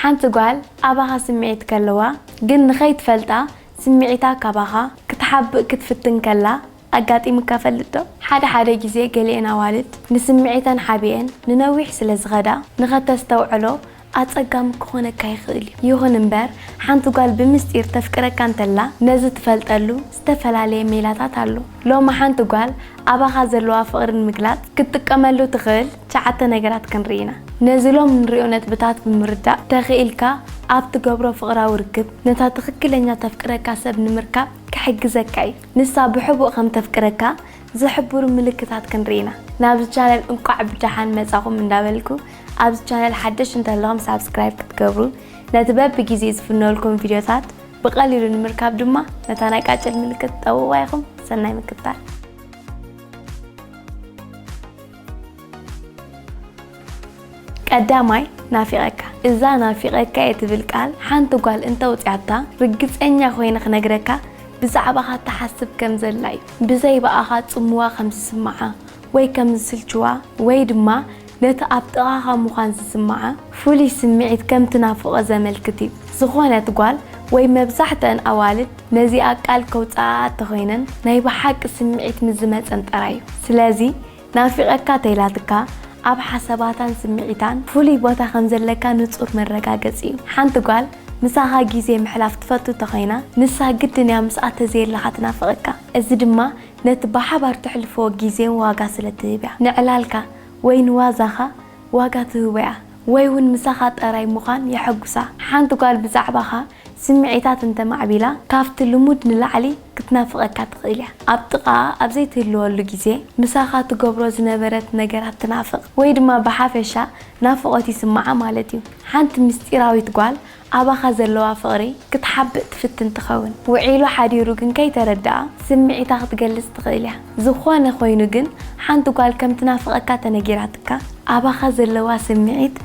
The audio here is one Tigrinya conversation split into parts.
ሓንቲ ጓል ኣባኻ ስምዒት ከለዋ ግን ንኸይትፈልጣ ስምዒታ ካባኻ ክትሓብእ ክትፍትን ከላ ኣጋጢሙካ ፈልጥ ዶ? ሓደ ሓደ ግዜ ገሊኤን ኣዋልድ ንስምዒተን ሓቢኤን ንነዊሕ ስለ ዝኸዳ ንኸተስተውዕሎ ኣጸጋሚ ክኾነካ ይኽእል እዩ። ይኹን እምበር ሓንቲ ጓል ብምስጢር ተፍቅረካ እንተላ ነዚ ትፈልጠሉ ዝተፈላለየ ሜላታት ኣሎ። ሎሚ ሓንቲ ጓል ኣባኻ ዘለዋ ፍቕሪ ንምግላጽ ክትጥቀመሉ ትኽእል ትሽዓተ ነገራት ክንርኢ ኢና። ነዚ ሎም ንሪኦ ነጥብታት ብምርዳእ ተኽኢልካ ኣብ ትገብሮ ፍቕራዊ ርክብ ነታ ትኽክለኛ ተፍቅረካ ሰብ ንምርካብ ክሕግዘካ እዩ። ንሳ ብሕቡእ ከም ተፍቅረካ ዝሕብሩ ምልክታት ክንርኢ ኢና። ናብዚ ቻነል እንቋዕ ብደሓን መጻኹም እንዳበልኩ ኣብዚ ቻነል ሓደሽ እንተለኹም ሳብስክራይብ ክትገብሩ ነቲ በብግዜ ዝፍነወልኩም ቪድዮታት ብቐሊሉ ንምርካብ ድማ ነታ ናይ ቃጭል ምልክት ጠውቑዋ ኢኹም። ሰናይ ምክትታል። ቀዳማይ ናፊቐካ። እዛ ናፊቐካ እየ ትብል ቃል ሓንቲ ጓል እንተውፅያታ ርግፀኛ ኮይነ ክነግረካ ብዛዕባኻ ትሓስብ ከም ዘላ እዩ። ብዘይ ብኣኻ ፅምዋ ከም ዝስምዓ ወይ ከም ዝስልችዋ ወይ ድማ ነቲ ኣብ ጥቓኻ ምዃን ዝስምዓ ፍሉይ ስምዒት ከም ትናፍቖ ዘመልክት እዩ። ዝኾነት ጓል ወይ መብዛሕትአን ኣዋልድ ነዚኣ ቃል ከውፅኣኣ እንተኾይነን ናይ ብሓቂ ስምዒት ምስ ዝመፀን ጥራይ እዩ። ስለዚ ናፊቐካ ተይላትካ ኣብ ሓሳባታን ስምዒታን ፍሉይ ቦታ ከም ዘለካ ንጹር መረጋገጺ እዩ። ሓንቲ ጓል ምሳኻ ግዜ ምሕላፍ ትፈቱ እንተኾይና ንሳ ግድን እያ ምስኣ ተዘየለኻ ትናፍቐካ። እዚ ድማ ነቲ ብሓባር ተሕልፍዎ ግዜን ዋጋ ስለ ትህብ እያ። ንዕላልካ ወይ ንዋዛኻ ዋጋ ትህቦ እያ ወይ እውን ምሳኻ ጥራይ ምዃን የሐጉሳ። ሓንቲ ጓል ብዛዕባኻ ስምዒታት እንተማዕቢላ ካብቲ ልሙድ ንላዕሊ ክትናፍቐካ ትኽእል እያ። ኣብ ጥቓኣ ኣብ ዘይትህልወሉ ግዜ ምሳኻ ትገብሮ ዝነበረት ነገራት ትናፍቕ ወይ ድማ ብሓፈሻ ናፍቖት ይስምዓ ማለት እዩ። ሓንቲ ምስጢራዊት ጓል ኣባኻ ዘለዋ ፍቕሪ ክትሓብእ ትፍትን ትኸውን። ውዒሉ ሓዲሩ ግን ከይተረድኣ ስምዒታ ክትገልጽ ትኽእል እያ። ዝኾነ ኮይኑ ግን ሓንቲ ጓል ከም ትናፍቐካ ተነጊራትካ ኣባኻ ዘለዋ ስምዒት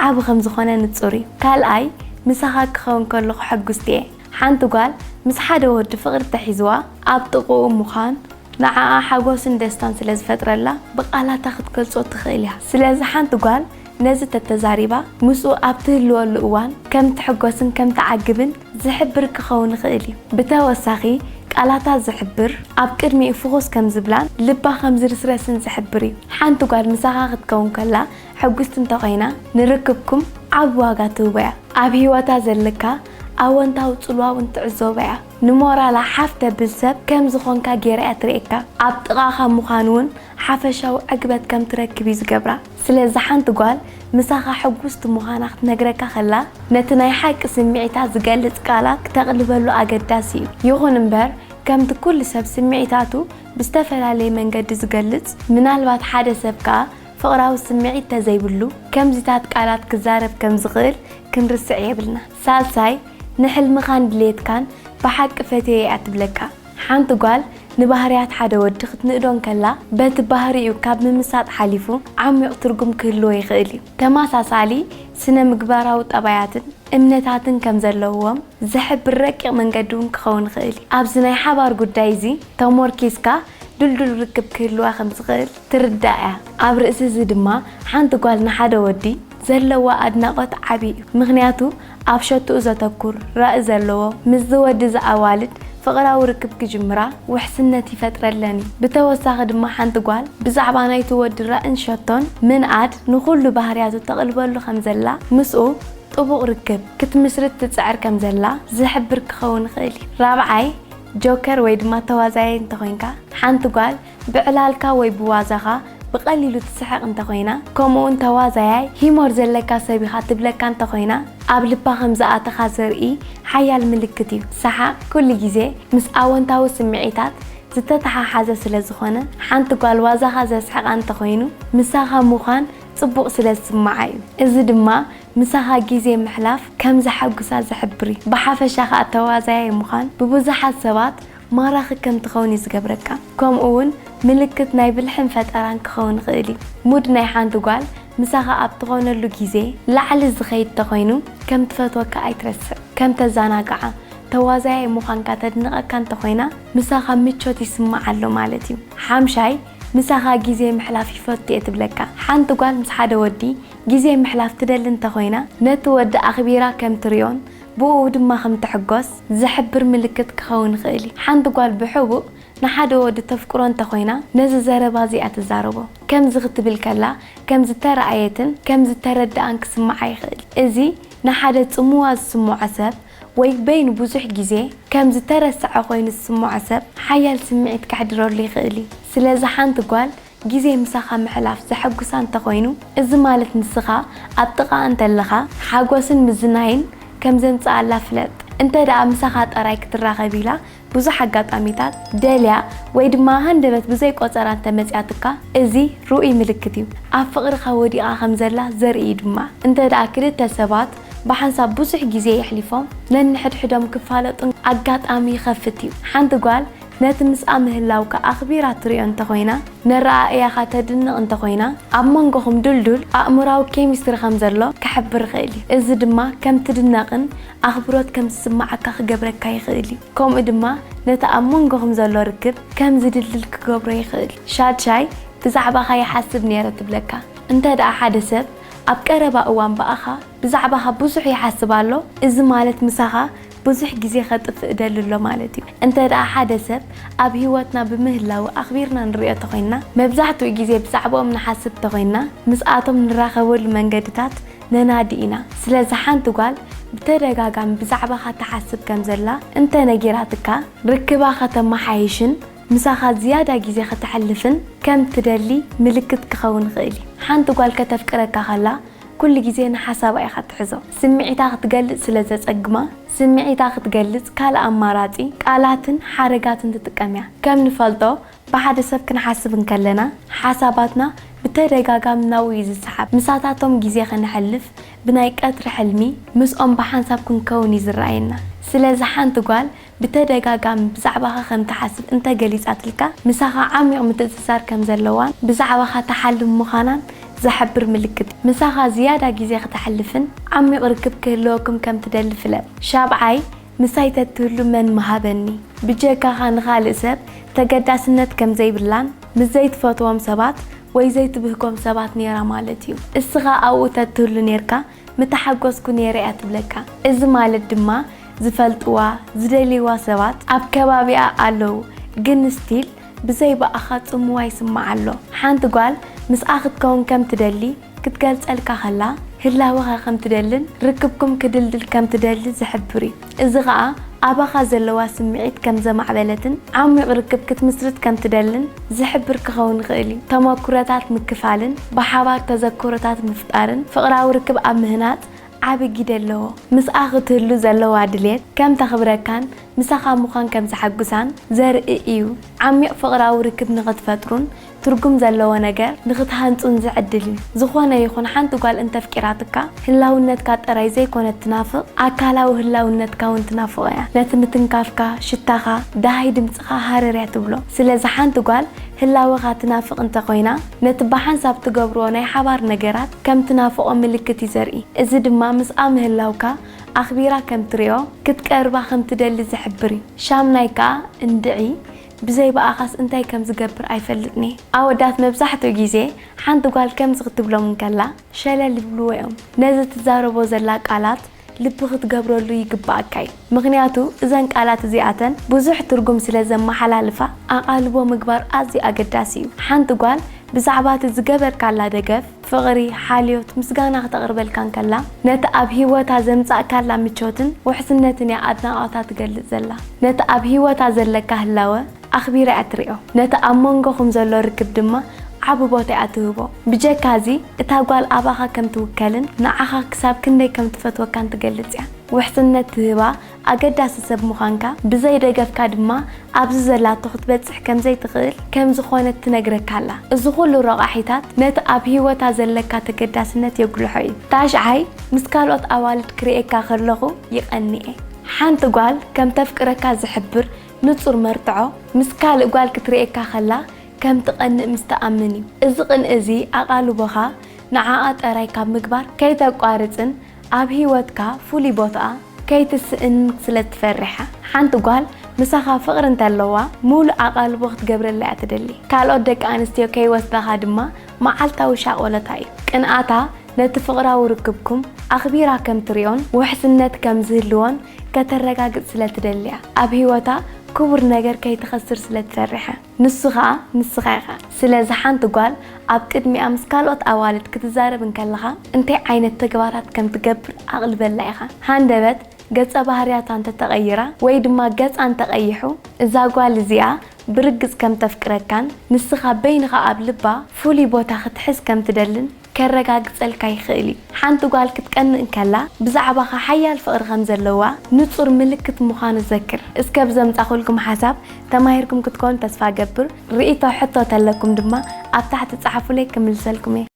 ዓቢ ከም ዝኾነ ንጹር እዩ። ካልኣይ ምሳኻ ክኸውን ከለኹ ሕጉስቲ እየ። ሓንቲ ጓል ምስ ሓደ ወዲ ፍቕሪ ተሒዝዋ ኣብ ጥቕኡ ምዃን ንዓኣ ሓጎስን ደስታን ስለ ዝፈጥረላ ብቓላታ ክትገልጾ ትኽእል እያ። ስለዚ ሓንቲ ጓል ነዚ ተተዛሪባ ምስኡ ኣብ ትህልወሉ እዋን ከም ትሕጎስን ከም ትዓግብን ዝሕብር ክኸውን ይኽእል እዩ። ብተወሳኺ ቃላታ ዝሕብር ኣብ ቅድሚኡ ፍኹስ ከም ዝብላን ልባ ከም ዝርስረስን ዝሕብር እዩ። ሓንቲ ጓል ምሳኻ ክትከውን ከላ ሕጉስቲ እንተኾይና ንርክብኩም ዓቢ ዋጋ ትህቦ እያ። ኣብ ህይወታ ዘለካ ኣወንታዊ ጽልዋ እውን ትዕዘቦ እያ። ንሞራላ ሓፍ ተብል ሰብ ከም ዝኾንካ ገይራ እያ ትርእየካ። ኣብ ጥቓኻ ምዃን እውን ሓፈሻዊ ዕግበት ከም ትረክብ እዩ ዝገብራ። ስለዚ ሓንቲ ጓል ምሳኻ ሕጉስቲ ምዃና ክትነግረካ ከላ ነቲ ናይ ሓቂ ስምዒታ ዝገልጽ ቃላት ክተቕልበሉ ኣገዳሲ እዩ። ይኹን እምበር ከምቲ ኩሉ ሰብ ስምዒታቱ ብዝተፈላለየ መንገዲ ዝገልጽ ምናልባት ሓደ ሰብ ከኣ ፍቕራዊ ስምዒት ተዘይብሉ ከምዚታት ቃላት ክዛረብ ከም ዝኽእል ክንርስዕ የብልና። ሳልሳይ ንሕልምኻን ድሌትካን ብሓቂ ፈትየ እያ ትብለካ። ሓንቲ ጓል ንባህርያት ሓደ ወዲ ክትንእዶ እንከላ በቲ ባህሪኡ ካብ ምምሳጥ ሓሊፉ ዓሚቕ ትርጉም ክህልዎ ይኽእል እዩ። ተመሳሳሊ ስነ ምግባራዊ ጠባያትን እምነታትን ከም ዘለዎም ዝሕብር ረቂቕ መንገዲ እውን ክኸውን ይኽእል እዩ። ኣብዚ ናይ ሓባር ጉዳይ እዚ ተሞርኪስካ ድልዱል ርክብ ክህልዋ ከም ዝኽእል ትርዳእ እያ። ኣብ ርእሲ እዚ ድማ ሓንቲ ጓል ንሓደ ወዲ ዘለዋ ኣድናቖት ዓቢ እዩ። ምኽንያቱ ኣብ ሸትኡ ዘተኩር ራኢ ዘለዎ ምስዚ ወዲ እዚ ኣዋልድ ፍቕራዊ ርክብ ክጅምራ ውሕስነት ይፈጥረለን እዩ። ብተወሳኺ ድማ ሓንቲ ጓል ብዛዕባ ናይቲ ወዲ ራእን ሸቶን ምንኣድ ንኹሉ ባህርያቱ ተቕልበሉ ከም ዘላ ምስኡ ጥቡቕ ርክብ ክትምስርት ትጽዕር ከም ዘላ ዝሕብር ክኸውን ይኽእል እዩ። ራብዓይ ጆከር ወይ ድማ ተዋዛያይ እንተኾይንካ ሓንቲ ጓል ብዕላልካ ወይ ብዋዛኻ ብቐሊሉ ትስሕቕ እንተኾይና ከምኡውን ተዋዛያይ ሂሞር ዘለካ ሰብ ኢኻ ትብለካ እንተኾይና ኣብ ልባ ከም ዝኣተኻ ዘርኢ ሓያል ምልክት እዩ። ሰሓቕ ኩሉ ግዜ ምስ ኣወንታዊ ስምዒታት ዝተተሓሓዘ ስለ ዝኾነ ሓንቲ ጓል ዋዛኻ ዘስሕቓ እንተኾይኑ ምሳኻ ምዃን ጽቡቕ ስለ ዝስምዓ እዩ። እዚ ድማ ምሳኻ ግዜ ምሕላፍ ከም ዘሐጉሳ ዝሕብር እዩ። ብሓፈሻ ኸኣ ተዋዛያይ ምዃን ብብዙሓት ሰባት ማራኺ ከም ትኸውን እዩ ዝገብረካ። ከምኡ እውን ምልክት ናይ ብልሕን ፈጠራን ክኸውን ይኽእል እዩ። ሙድ ናይ ሓንቲ ጓል ምሳኻ ኣብ ትኾነሉ ግዜ ላዕሊ ዝኸይድ ተኾይኑ ከም ትፈትወካ ኣይትረስዕ። ከም ተዘናግዓ ተዋዛያይ ምዃንካ ተድንቐካ እንተኾይና ምሳኻ ምቾት ይስምዓ ኣሎ ማለት እዩ። ሓምሻይ ምሳኻ ግዜ ምሕላፍ ይፈቱ እየ ትብለካ። ሓንቲ ጓል ምስ ሓደ ወዲ ግዜ ምሕላፍ ትደሊ እንተኾይና፣ ነቲ ወዲ ኣኽቢራ ከም ትሪኦን ብኡ ድማ ከም ትሕጎስ ዝሕብር ምልክት ክኸውን ይኽእል እዩ። ሓንቲ ጓል ብሕቡእ ንሓደ ወዲ ተፍቅሮ እንተኾይና፣ ነዚ ዘረባ እዚኣ ትዛረቦ። ከምዚ ክትብል ከላ፣ ከም ዝተረኣየትን ከም ዝተረድኣን ክስምዓ ይኽእል። እዚ ንሓደ ጽምዋ ዝስምዖ ሰብ ወይ በይኑ ብዙሕ ግዜ ከም ዝተረስዐ ኮይኑ ዝስምዖ ሰብ ሓያል ስምዒት ከሕድረሉ ይኽእል እዩ። ስለዚ ሓንቲ ጓል ግዜ ምሳኻ ምሕላፍ ዘሐጉሳ እንተኾይኑ፣ እዚ ማለት ንስኻ ኣብ ጥቓኣ እንተለኻ ሓጎስን ምዝናይን ከም ዘምጽኣላ ፍለጥ። እንተ ደኣ ምሳኻ ጥራይ ክትራኸብ ኢላ ብዙሕ ኣጋጣሚታት ደልያ ወይ ድማ ሃንደበት ብዘይ ቆጸራ እንተመጽያትካ፣ እዚ ርኡይ ምልክት እዩ። ኣብ ፍቕርኻ ወዲቓ ከም ዘላ ዘርኢ እዩ ድማ። እንተ ደኣ ክልተ ሰባት ብሓንሳብ ብዙሕ ግዜ የሕሊፎም፣ ነንሕድሕዶም ክፋለጡን ኣጋጣሚ ይኸፍት እዩ። ሓንቲ ጓል ነቲ ምስኣ ምህላውካ ኣኽቢራ ትሪኦ እንተኾይና፣ ነረኣእያኻ ተድንቕ እንተኾይና፣ ኣብ መንጎኹም ድልዱል ኣእምራዊ ኬሚስትሪ ከም ዘሎ ክሕብር ይኽእል እዩ። እዚ ድማ ከም ትድነቕን ኣኽብሮት ከም ዝስምዓካ ክገብረካ ይኽእል እዩ። ከምኡ ድማ ነቲ ኣብ መንጎኹም ዘሎ ርክብ ከም ዝድልድል ክገብሮ ይኽእል። ሻድሻይ፣ ብዛዕባኻ ይሓስብ ነይረ ትብለካ። እንተ ደኣ ሓደ ሰብ ኣብ ቀረባ እዋን ብኣኻ ብዛዕባኻ ብዙሕ ይሓስብ ኣሎ፣ እዚ ማለት ምሳኻ ብዙሕ ግዜ ከጥፍእ ደሊ ኣሎ ማለት እዩ። እንተ ደኣ ሓደ ሰብ ኣብ ህይወትና ብምህላው ኣኽቢርና ንሪኦ ተኾይንና፣ መብዛሕትኡ ግዜ ብዛዕባኦም ንሓስብ ተኾይንና፣ ምስኣቶም ንራኸበሉ መንገድታት ነናዲ ኢና። ስለዚ ሓንቲ ጓል ብተደጋጋሚ ብዛዕባኻ ትሓስብ ከም ዘላ እንተ ነጊራትካ፣ ርክባ ከተመሓይሽን ምሳኻ ዝያዳ ግዜ ከተሕልፍን ከም ትደሊ ምልክት ክኸውን ይኽእል እዩ። ሓንቲ ጓል ከተፍቅረካ ከላ፣ ኩሉ ግዜ ንሓሳባ ኢኻ ትሕዞ። ስምዒታ ክትገልጽ ስለ ዘጸግማ፣ ስምዒታ ክትገልጽ ካልእ ኣማራጺ ቃላትን ሓረጋትን ትጥቀም እያ። ከም ንፈልጦ፣ ብሓደ ሰብ ክንሓስብ እንከለና፣ ሓሳባትና ብተደጋጋሚ ናብኡ እዩ ዝሰሓብ። ምሳታቶም ግዜ ከነሕልፍ ብናይ ቀትሪ ሕልሚ ምስኦም ብሓንሳብ ክንከውን እዩ ዝረኣየና። ስለዚ ሓንቲ ጓል ብተደጋጋሚ ብዛዕባኻ ከም ትሓስብ እንተ ገሊጻትልካ፣ ምሳኻ ዓሚቕ ምትእስሳር ከም ዘለዋን ብዛዕባኻ ትሓልም ምዃናን ዝሕብር ምልክት እዩ። ምሳኻ ዝያዳ ግዜ ክተሕልፍን ዓሚቕ ርክብ ክህልወኩም ከም ትደሊ ፍለጥ። ሻብዓይ፣ ምሳይ ተትህሉ መን ምሃበኒ? ብጀካኻ ንኻልእ ሰብ ተገዳስነት ከም ዘይብላን ምስ ዘይትፈትዎም ሰባት ወይ ዘይትብህጎም ሰባት ነይራ ማለት እዩ። እስኻ ኣብኡ ተትህሉ ነይርካ፣ ምተሓጎስኩ ነይረ እያ ትብለካ። እዚ ማለት ድማ ዝፈልጥዋ፣ ዝደልይዋ ሰባት ኣብ ከባቢኣ ኣለዉ፣ ግን ስቲል ብዘይ ብኣኻ ጽምዋ ይስምዓ ኣሎ። ሓንቲ ጓል ምስኣ ክትከውን ከም ትደሊ ክትገልጸልካ ከላ፣ ህላወኻ ከም ትደልን ርክብኩም ክድልድል ከም ትደሊ ዝሕብር እዩ። እዚ ኸኣ ኣባኻ ዘለዋ ስምዒት ከም ዘማዕበለትን ዓሚቕ ርክብ ክትምስርት ከም ትደልን ዝሕብር ክኸውን ይኽእል እዩ። ተመኩሮታት ምክፋልን ብሓባር ተዘክሮታት ምፍጣርን ፍቕራዊ ርክብ ኣብ ምህናጽ ዓቢ ግደ ኣለዎ። ምስኣ ክትህሉ ዘለዋ ድሌት ከም ተኽብረካን ምሳኻ ምዃን ከም ዘሐጉሳን ዘርኢ እዩ። ዓሚቕ ፍቕራዊ ርክብ ንኽትፈጥሩን ትርጉም ዘለዎ ነገር ንኽትሃንጹን ዝዕድል እዩ። ዝኾነ ይኹን ሓንቲ ጓል እንተፍቂራትካ፣ ህላውነትካ ጥራይ ዘይኮነት ትናፍቕ፣ ኣካላዊ ህላውነትካ እውን ትናፍቖ እያ። ነቲ ምትንካፍካ፣ ሽታኻ፣ ደሃይ ድምጽኻ ሃረር እያ ትብሎ። ስለዚ ሓንቲ ጓል ህላወኻ ትናፍቕ እንተኾይና፣ ነቲ ብሓንሳብ ትገብርዎ ናይ ሓባር ነገራት ከም ትናፍቖ ምልክት እዩ ዘርኢ። እዚ ድማ ምስኣ ምህላውካ ኣኽቢራ ከም ትሪኦ፣ ክትቀርባ ከም ትደሊ ዝሕብር እዩ። ሻምናይ ከኣ እንድዒ፣ ብዘይ ብኣኻስ እንታይ ከም ዝገብር ኣይፈልጥን እየ። ኣወዳት መብዛሕትኡ ግዜ ሓንቲ ጓል ከምዚ ክትብሎም እንከላ ሸለል ይብልዎ እዮም። ነዚ ትዛረቦ ዘላ ቃላት ልቢ ክትገብረሉ ይግብኣካ እዩ። ምኽንያቱ እዘን ቃላት እዚኣተን ብዙሕ ትርጉም ስለ ዘመሓላልፋ ኣቓልቦ ምግባር ኣዝዩ ኣገዳሲ እዩ። ሓንቲ ጓል ብዛዕባ እቲ ዝገበርካላ ደገፍ፣ ፍቕሪ፣ ሓልዮት፣ ምስጋና ክተቕርበልካ እንከላ፣ ነቲ ኣብ ህይወታ ዘምጻእካላ ምቾትን ውሕስነትን እያ ኣድናቖታ ትገልጽ ዘላ። ነቲ ኣብ ህይወታ ዘለካ ህላወ ኣኽቢራ እያ ትሪኦ። ነቲ ኣብ መንጎኹም ዘሎ ርክብ ድማ ዓቢ ቦታ እያ ትህቦ። ብጀካ እዚ፣ እታ ጓል ኣባኻ ከም ትውከልን ንዓኻ ክሳብ ክንደይ ከም ትፈትወካን ትገልጽ እያ። ውሕስነት ትህባ፣ ኣገዳሲ ሰብ ምዃንካ፣ ብዘይ ደገፍካ ድማ ኣብዚ ዘላቶ ክትበጽሕ ከም ዘይትኽእል ከም ዝኾነት ትነግረካ ኣላ። እዚ ኹሉ ረቋሒታት ነቲ ኣብ ህይወታ ዘለካ ተገዳስነት የጉልሖ እዩ። ታሽዓይ፣ ምስ ካልኦት ኣዋልድ ክርእየካ ከለኹ ይቐንእ እየ። ሓንቲ ጓል ከም ተፍቅረካ ዝሕብር ንጹር መርትዖ፣ ምስ ካልእ ጓል ክትርእየካ ከላ ከም ትቐንእ ምስ ትኣምን እዩ። እዚ ቅንኢ እዚ ኣቓልቦኻ ንዓኣ ጥራይ ካብ ምግባር ከይተቋርጽን ኣብ ህይወትካ ፍሉይ ቦታኣ ከይትስእንን ስለ ትፈርሕ እያ። ሓንቲ ጓል ምሳኻ ፍቕሪ እንተለዋ፣ ሙሉእ ኣቓልቦ ክትገብረላ እያ ትደሊ። ካልኦት ደቂ ኣንስትዮ ከይወስዳኻ ድማ መዓልታዊ ሻቖሎታ እዩ። ቅንኣታ ነቲ ፍቕራዊ ርክብኩም ኣኽቢራ ከም ትሪኦን ውሕስነት ከም ዝህልዎን ከተረጋግጽ ስለ ትደሊ እያ። ኣብ ህይወታ ክቡር ነገር ከይትኸስር ስለ ትፈርሕ እያ። ንሱ ኸኣ ንስኻ ኢኻ። ስለዚ ሓንቲ ጓል ኣብ ቅድሚኣ ምስ ካልኦት ኣዋልድ ክትዛረብ እንከለኻ እንታይ ዓይነት ተግባራት ከም ትገብር ኣቕልበላ ኢኻ። ሃንደበት ገጸ ባህርያታ እንተተቐይራ ወይ ድማ ገጻ እንተቐይሑ፣ እዛ ጓል እዚኣ ብርግጽ ከም ተፍቅረካን ንስኻ በይንኻ ኣብ ልባ ፍሉይ ቦታ ክትሕዝ ከም ትደልን ከረጋግጸልካ ይኽእል እዩ። ሓንቲ ጓል ክትቀንእ እንከላ ብዛዕባኻ ሓያል ፍቕሪ ከም ዘለዋ ንጹር ምልክት ምዃኑ ዘክር። እስከ ብዘምጻኹልኩም ሓሳብ ተማሂርኩም ክትኮኑ ተስፋ ገብር። ርእይቶ፣ ሕቶ ተለኩም ድማ ኣብ ታሕቲ ጸሓፉለይ ክምልሰልኩም እየ።